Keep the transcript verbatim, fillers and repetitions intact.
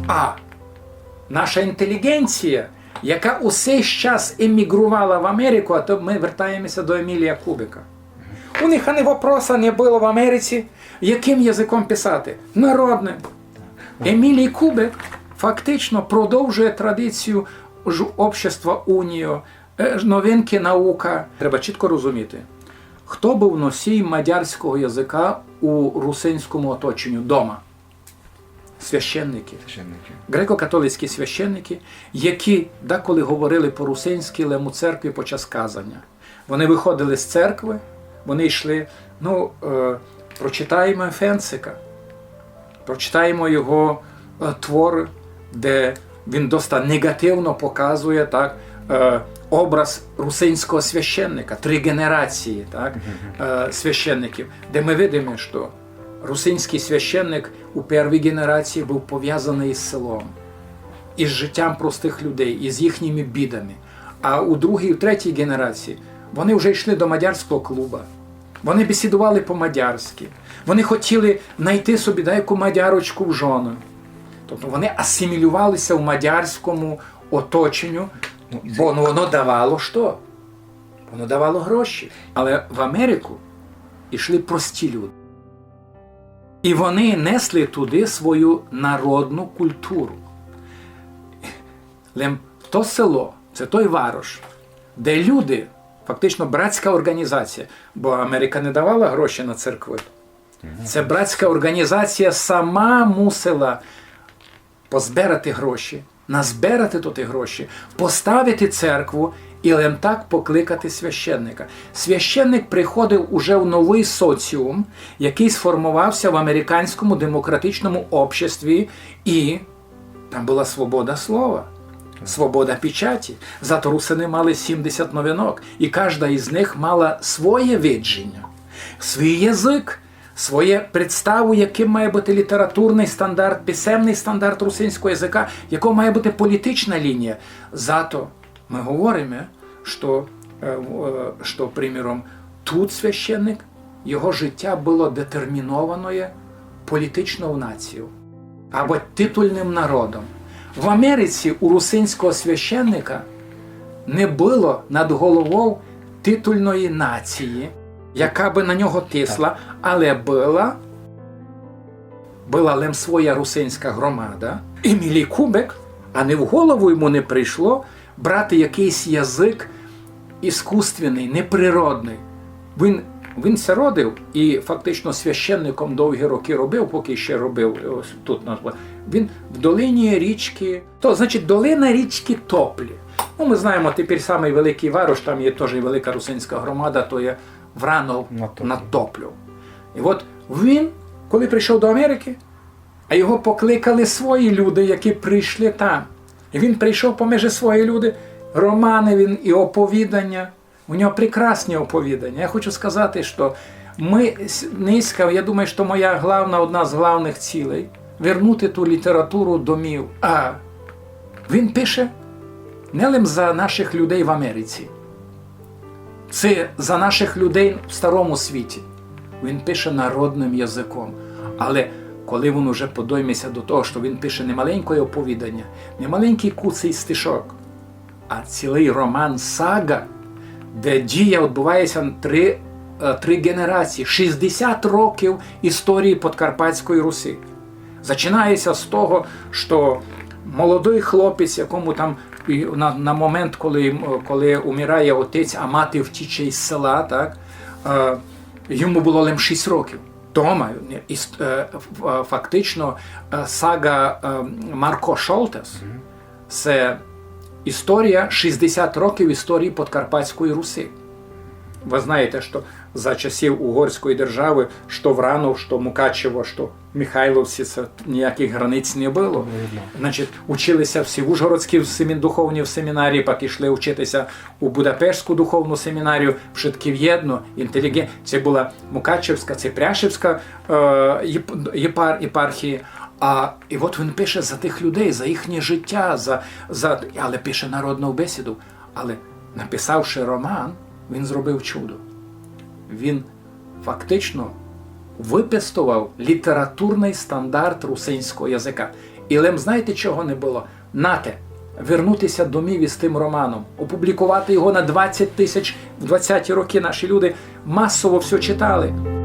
А наша інтелігенція, яка усе час емігрувала в Америку, а то ми вертаємося до Емілія Кубика. У них ані вопроса не было в Америці, яким язиком писати. Народним. Емілій Кубик фактично продовжує традицію ж общества Уніо, е, ж новинки наука. Треба чітко розуміти, хто був носій мадярського язика у русинському оточенню дома. Священники. Священники. Греко-католицькі священники, які деколи говорили по-русинськи лем у церкві по час казаня. Вони виходили з церкви, вони йшли, ну, е, прочитаємо Фенцика, прочитаємо його е, твори, де він доста негативно показує, так, е, образ русинського священника, три генерації, так, е, священників, де ми видимо, що русинський священник у першій генерації був пов'язаний із селом, із життям простих людей, із їхніми бідами. А у другій, у третій генерації вони вже йшли до мадярського клуба. Вони бесідували по-мадярськи. Вони хотіли знайти собі дайку мадярочку в жони. Тобто вони асимілювалися в мадярському оточенню, бо, ну, воно давало що? Воно давало гроші. Але в Америку йшли прості люди. І вони несли туди свою народну культуру. Лем то село, це той варош, де люди, фактично братська організація, бо Америка не давала гроші на церкви. Це братська організація сама мусила позбирати гроші, назбирати туті гроші, поставити церкву і лем так покликати священника. Священник приходив уже в новий соціум, який сформувався в американському демократичному обществі, і там була свобода слова, свобода печаті. Зато русини мали сімдесят новинок, і кожна із них мала своє видження, свій язик, своє представу, яким має бути літературний стандарт, писемний стандарт русинського язика, якою має бути політична лінія. Зато ми говоримо, що, е, в- е, що, приміром, тут священник, його життя було детермінованоє політичною нацією або титульним народом. В Америці у русинського священника не було над головою титульної нації, яка би на нього тисла, але була, була лем своя русинська громада. Емілій Кубик, а не в голову йому не прийшло брати якийсь язик іскусственний, неприродний. Він, він ся родив і фактично священником довгі роки робив, поки ще робив ось тут на Зла-, він в долині річки, то значить долина річки Топлі. Ну, ми знаємо, тепер самий великий варош, там є теж велика русинська громада, то є Вранов Над Топлю. над Топлю. І от він, коли прийшов до Америки, а його покликали свої люди, які прийшли там. І він прийшов поміж свої люди, романи він і оповідання. У нього прекрасні оповідання. Я хочу сказати, що ми с- низько, я думаю, що моя главна, одна з главних цілей — вернути ту літературу домів. А він пише не лише за наших людей в Америці. Це за наших людей в старому світі. Він пише народним язиком. Але коли він уже подойметься до того, що він пише не маленьке оповідання, не маленький куций стишок, а цілий роман, сага, де дія відбувається три, е, три генерації, шістдесят років історії Подкарпатської Русі. Зачинається з того, що молодий хлопець, якому там і на, на момент, коли, коли умирає отець, а мати втіче із села, так, е, йому було лише шість років. Дома, не, іс- е, ф- е, фактично, е, сага е, Марко Шолтес — це історія, шістдесят років історії Подкарпатської Русі. Ви знаєте, що за часів Угорської держави, що Вранов, що Мукачево, що Михайловці, це ніяких границь не було. Значить, училися всі в Ужгородській семі- духовній семінарії, пак ішли вчитися у Будапештську духовну семінарію, вшыткі вєдно, інтеліген-, це була Мукачевська, це Пряшевська е, єп- єпар- єпархія. А, і от він пише за тих людей, за їхнє життя, за, за, але пише народну бесіду. Але написавши роман, він зробив чудо. Він фактично випестовав літературний стандарт русинського язика. І лем знаєте, чого не было? Нате, вернутися домів із тым романом, опублікувати його на двадцять тисяч. В двадцяті рокы наші люди масово всьо читали.